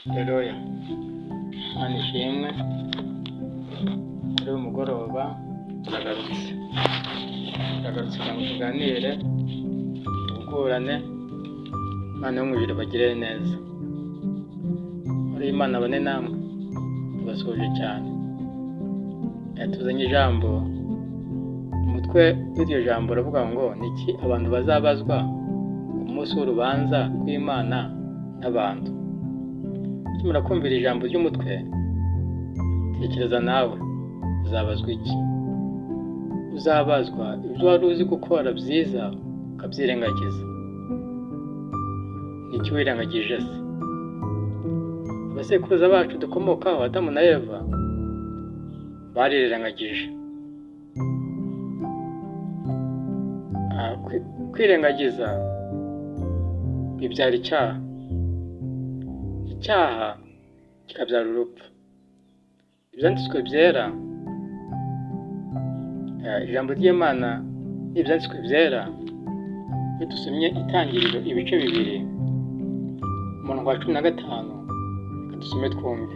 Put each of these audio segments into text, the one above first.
Haleluya! Imana ishimwe, kuri uyu mugoroba turagarutse, turagarutse kugira ngo tuganire, duhugurane, Imana yo mu ijuru ibagirire neza. Muri Imana abane namwe, tubasuhuje cyane. Tuzanye ijambo, umutwe w'iryo jambo uravuga ngo ni iki abantu bazabazwa ku munsi w'urubanza rw'Imana n'abantu. Ukimara kumvira ijambo ry'umutwe, tekereza nawe uzabazwa iki? Uzabazwa ibyo wari uzi gukora byiza ukabyirengagiza. Ni iki wirengagije se? Abasekuruza bacu dukomokaho, Adamu na Eva, barirengagije. Kwirengagiza bibyara icyaha, icyaha kikabyara urupfu. Ibyanditswe byera, ijambo ry'Imana n'ibyanditswe byera, iyo dusomye Itangiriro ibice 2, umurongo wa 15, reka dusome twumve.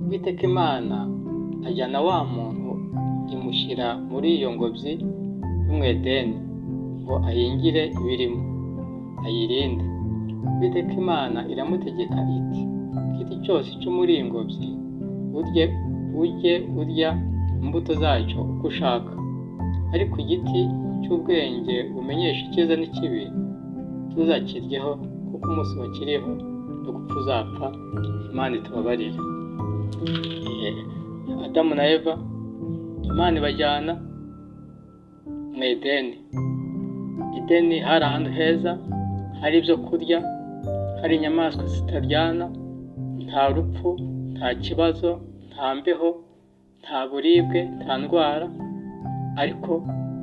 Uwiteka Imana ajyana wa muntu imushyira muri iyo ngobyi y'Umwedeni ngo ahingire ibirimo, ayirinde. Uwiteka Imana iramutegeka iti: igiti cyose cyo muri iyi ngobyi urye, ujye urya imbuto zacyo uko ushaka, ariko igiti cy'ubwenge bumenyesha icyiza n'ikibi ntuzakiryeho, kuko umunsi wakiriyeho no gupfa uzapfa. Imana itubabarire. Adamu na Eva Imana ibajyana mu Edeni. Edeni hari ahantu heza, hari ibyo kurya, hari inyamaswa zitaryana, nta rupfu, nta kibazo, nta mbeho, nta buribwe, nta ndwara, ariko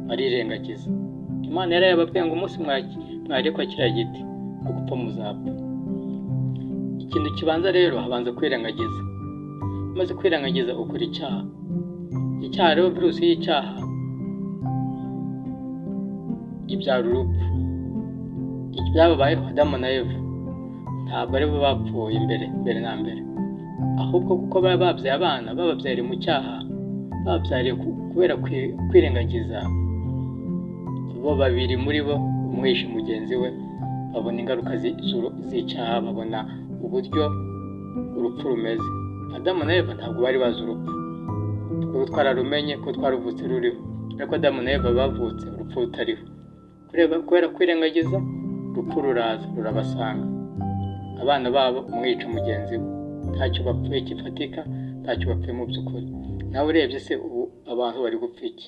barirengagiza. Imana yari yarababwiye ngo umunsi mwarekwa kiriya giti no gupfa muzapfa. Ikintu kibanza rero habanza kwirengagiza. Umaze kwirengagiza ukora icyaha. Icyaha rero, virusi y'icyaha ibyara urupfu. Ibyababayeho Adamu na Eva ntabwo aribo bapfuye mbere na mbere, ahubwo kuko baba babyaye abana, bababyariye mu cyaha, bababyariye kubera kwirengagiza, bo babiri muri bo umwe yishe mugenzi we, babona ingaruka z'icyaha, babona uburyo urupfu rumeze. Adamu na Eva ntabwo bari bazi urupfu, twebwe twararumenye ko twaruvutse ruriho, ariko Adamu na Eva bavutse urupfu rutariho. Kubera kwirengagiza, urupfu ruraza rurabasanga. Abana babo umwe yica mugenzi we, ntacyo bapfuye gifatika, ntacyo bapfuye mu by'ukuri. Nawe urebye se ubu abantu bari gupfa iki?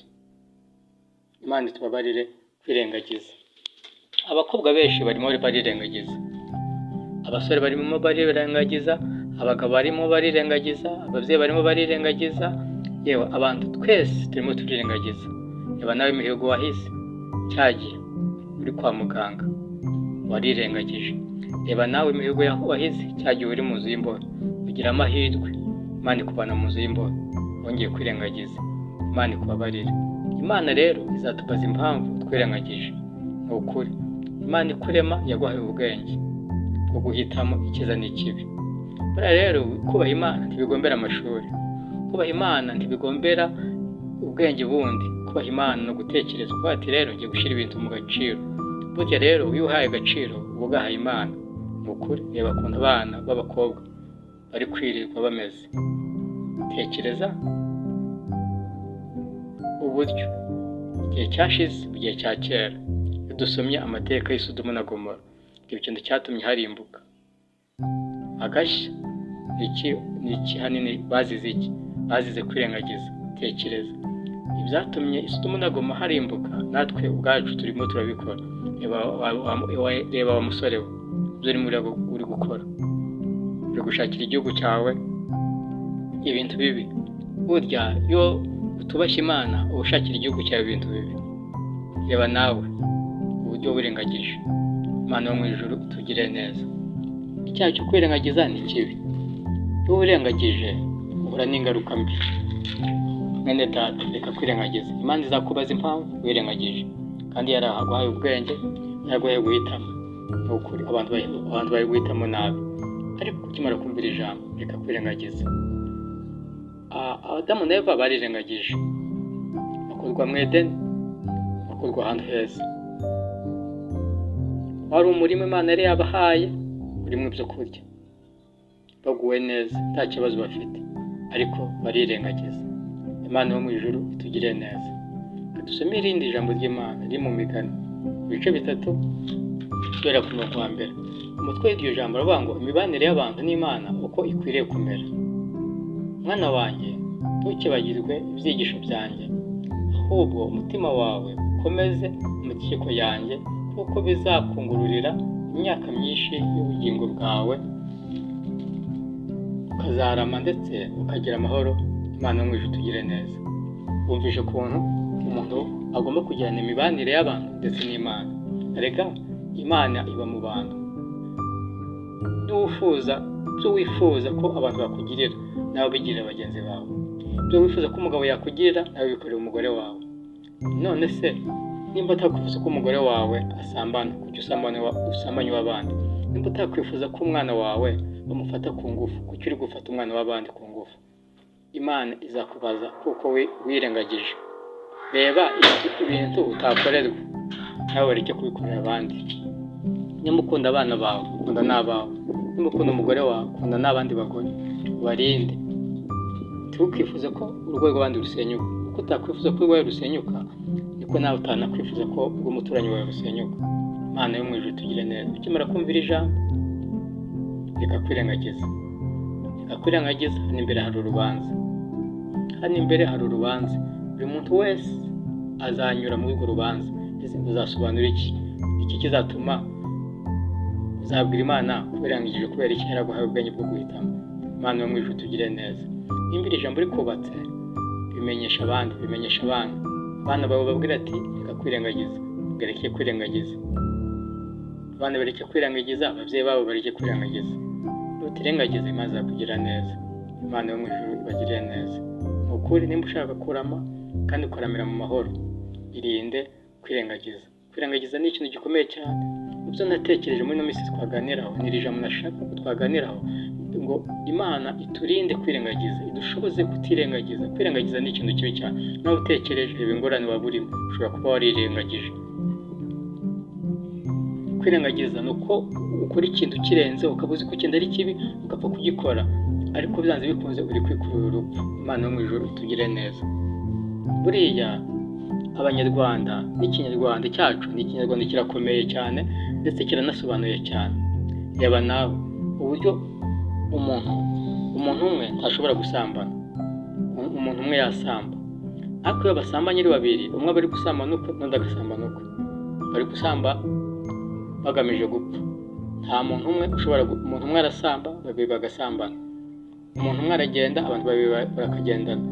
Imana itubabarire kwirengagiza. Abakobwa benshi barimo barirengagiza, abasore barimo barirengagiza, abagabo barimo barirengagiza, ababyeyi barimo barirengagiza, yewe abantu twese turimo turirengagiza. Reba nawe imihigo wahize cyagiye uri kwa muganga warirengagije. Reba nawe imihigo wahize cyagiye uri mu nzu y'imbohe, ugira amahirwe Imana ikuvana mu nzu y'imbohe, wongeye kwirengagiza. Imana ikubabarire. Imana rero izatubaza impamvu twirengagije. Ni ukuri Imana ikurema yaguhaye ubwenge bwo guhitamo icyiza n'ikibi. Buriya rero kubaha Imana ntibigombera amashuri, kubaha Imana ntibigombera ubwenge bundi. Kubaha Imana ni ugutekereza ukavuga ati rero ngiye gushyira ibintu mu gaciro. Burya rero iyo uhaye agaciro uba ugahaye Imana. Ni ukuri reba ukuntu abana b'abakobwa bari kwirirwa bameze. Tekereza uburyo igihe cyashize, mu gihe cya kera, iyo dusomye amateka y'i Sodomu na Gomora, ibyo kintu cyatumye harimbuka agashya ni iki? Hanini bazize iki? Bazize kwirengagiza. Tekereza ibyatumye i Sodomu na Gomora harimbuka, natwe ubwacu turimo turabikora. Reba wa musore we, ibyo urimo uri gukora, uri gushakira igihugu cyawe ibintu bibi. Burya iyo utubashye Imana uba ushakira igihugu cyawe ibintu bibi. Reba nawe uburyo wirengagije. Imana yo mu ijuru itugirire neza. Icyaha cyo kwirengagiza ni kibi. Iyo wirengagije uhura n'ingaruka mbi. Mwene data, reka kwirengagiza. Imana izakubaza impamvu wirengagije, kandi yaraguhaye ubwenge, yaraguhaye guhitamo. Ni ukuri abantu bari guhitamo nabi. Ariko ukimara kumvira ijambo, reka kwirengagiza. Adamu na Eva barirengagije, bakurwa mu Edeni, bakurwa ahantu heza wari umurima Imana yari yabahaye urimo ibyo kurya, baguwe neza, nta kibazo bafite, ariko barirengagiza. Imana yo mu ijuru itugire neza. Dusome irindi jambo ry'Imana riri mu Migani, ibice 3, guhera ku murongo wa 1. Umutwe w'iryo jambo uravuga ngo imibanire y'abantu n'Imana uko ikwiriye kumera. Mwana wanjye, ntukibagirwe ibyigisho byanjye, ahubwo umutima wawe ukomeze amategeko yanjye, kuko bizakungururira imyaka myinshi y'ubugingo bwawe, ukazarama ndetse ukagira amahoro. Imana yo mu ijuru itugire neza. Wumvishe ukuntu umuntu agomba kugirana imibanire y'abantu ndetse n'Imana. Erega Imana iba mu bantu. Niwifuza ibyo wifuza ko abantu bakugirira, nawe ubigirira bagenzi bawe. Ibyo wifuza ko umugabo yakugirira, nawe bikorera umugore wawe. None se nimba utakwifuza ko umugore wawe asambana, kuki usambanya uw'abandi? Nimba utakwifuza ko umwana wawe bamufata ku ngufu, kuki uri gufata umwana w'abandi ku ngufu? Imana izakubaza kuko wirengagije. Reba ibintu utakorerwa, nawe bareke kubikorera abandi. Nimba ukunda abana bawe, ukunda n'abawe. Nimba ukunda umugore wawe, ukunda n'abandi bagore, ubarinde. Ntukifuze ko urugo rw'abandi rusenyuka. Uko utakwifuza ko urwawe rusenyuka, niko nawe utanakwifuza ko urw'umuturanyi wawe rusenyuka. Imana yo mu ijuru itugire neza. Ukimara kumvira ijambo, reka kwirengagiza, reka kwirengagiza. Hano imbere hari urubanza, hano imbere hari urubanza. Buri muntu wese azanyura muri urwo rubanza. Ese uzasobanura iki? Iki kizatuma uzabwira Imana kubirangije kubera iki yaraguhaye ubwenge bwo guhitamo? Imana yo mu ijuru tugire neza. Nimba iri jambo rikubatse, bimenyesha abandi, bimenyesha abana. Abana bawe babwira ati reka kwirengagiza, bareke kwirengagiza. Abana bareke kwirengagiza, ababyeyi babo bareke kwirengagiza. Nutirengagiza, Imana izakugira neza. Imana yo mu ijuru ibagirire neza. Ni ukuri, nimba ushaka kurama kandi ukaramira mu mahoro, irinde kwirengagiza. Kwirengagiza ni ikintu gikomeye cyane. Mu byo natekereje muri ino minsi twaganiraho, ni iri jambo nashaka ko twaganiraho, ngo Imana iturinde kwirengagiza, idushoboze kutirengagiza. Kwirengagiza ni ikintu kibi cyane. Nawe utekereje, reba ingorane waba urimo, ushobora kuba warirengagije. Kwirengagiza ni uko ukora ikintu kirenze, ukaba uzi ko ikintu ari kibi, ugapfa kugikora, ariko byanze bikunze uri kwikurura urupfu. Imana yo mu ijuru itugire neza. Buriya Abanyarwanda n'Ikinyarwanda cyacu ni Ikinyarwanda kirakomeye cyane, ndetse kiranasobanuye cyane. Reba nawe uburyo umuntu umwe ntashobora gusambana, umuntu umwe yasamba, ariko iyo basambanye ari babiri, umwe aba ari gusambana ukwe n'undi agasambana ukwe, bari gusamba bagamije gupfa. Nta muntu umwe ushobora, umuntu umwe arasamba, babiri bagasambana. Umuntu umwe aragenda, abantu babiri barakagendana.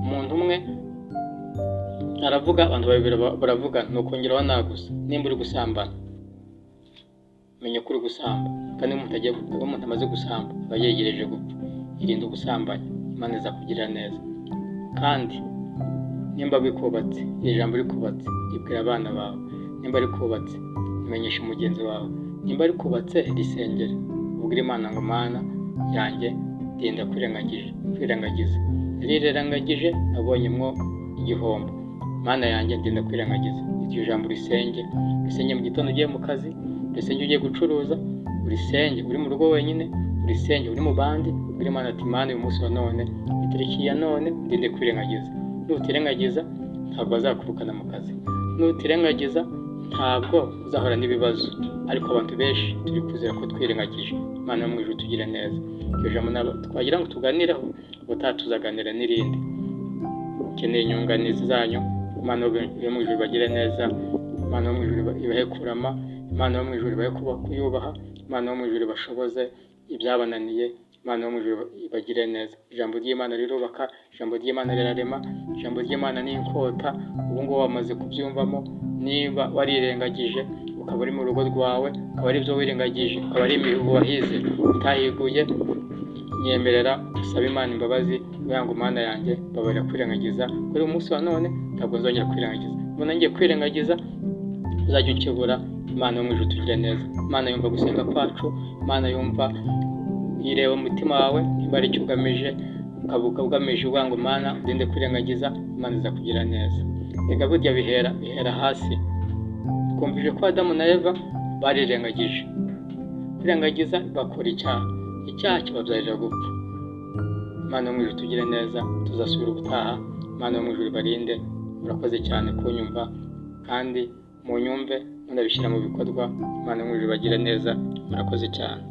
Umuntu umwe aravuga, abantu babiri baravugana. Ni ukongeraho nta gusa. Nimba uri gusambana, menya ko uri gusamba, kandi iyo umuntu amaze gusamba aba yegereje gupfa. Irinde ubusambanyi, Imana izakugirira neza. Kandi nimba bikubatse, iri jambo rikubatse, ribwira abana bawe. Nimba rikubatse, menyesha mugenzi wawe. Nimba rikubatse, risengere, ubwire Imana ngo Mana yanjye, ndinda kwirengagiza, narirengagije nabonyemwo igihombo. Mana yanjye, ndinda kwirengagiza. Iryo jambo urisenge, urisenge mu gitondo ugiye mu kazi, urisenge ugiye gucuruza, urisenge uri mu rugo wenyine, urisenge uri mu bandi. Ubwire Imana ati Mana, uyu munsi wa none, itariki ya none, ndinde kwirengagiza. Nutirengagiza ntabwo bazakurukana mu kazi, nutirengagiza ntabwo uzahura n'ibibazo. Ariko abantu benshi turi kuzira ko twirengagije. Imana yo mu ijuru tugire neza. Iryo jambo twagira ngo tuganireho, ubutaha tuzaganira n'irindi. Ukeneye inyunganizi zanyu. Imana yo mu ijuru ibagire neza. Imana yo mu ijuru ibahe kurama. Imana yo mu ijuru ibahe kuyubaha. Imana yo mu ijuru ibashoboze ibyabananiye. Imana yo mu ijuru ibagire neza. Ijambo ry'Imana rirubaka, ijambo ry'Imana rirarema, ijambo ry'Imana ni inkota. Ubu ngubu wamaze kubyumvamo. Niba warirengagije, ukaba uri mu rugo rwawe, ukaba ari ibyo wirengagije, ukaba ari imihigo wahize utahiguye, nyemerera usabe Imana imbabazi, uvuga ngo Mana yanjye, mbabarira kwirengagiza. Kuri uyu munsi wa none ntabwo nzongera kwirengagiza. Mbona ngiye kwirengagiza, uzajya unkebura. Imana yo mu ijuru tugire neza. Imana yumva gusenga kwacu, Imana yumva Ireba umutima wawe niba ari icyo ugamije, ukaba ugamije uvuga ngo Mana undinde kwirengagiza, Imana iza kugira neza. Reka burya bihera hasi. Twumvise ko Adamu na Eva barirengagije, kwirengagiza bakora icyaha, icyaha kibabyarira gupfa. Imana yo mu ijuru tugire neza, tuzasubira ubutaha. Imana yo mu ijuru ibarinde. Murakoze cyane kunyumva, kandi munyumve munabishyira mu bikorwa. Imana yo mu ijuru ibagire neza, murakoze cyane.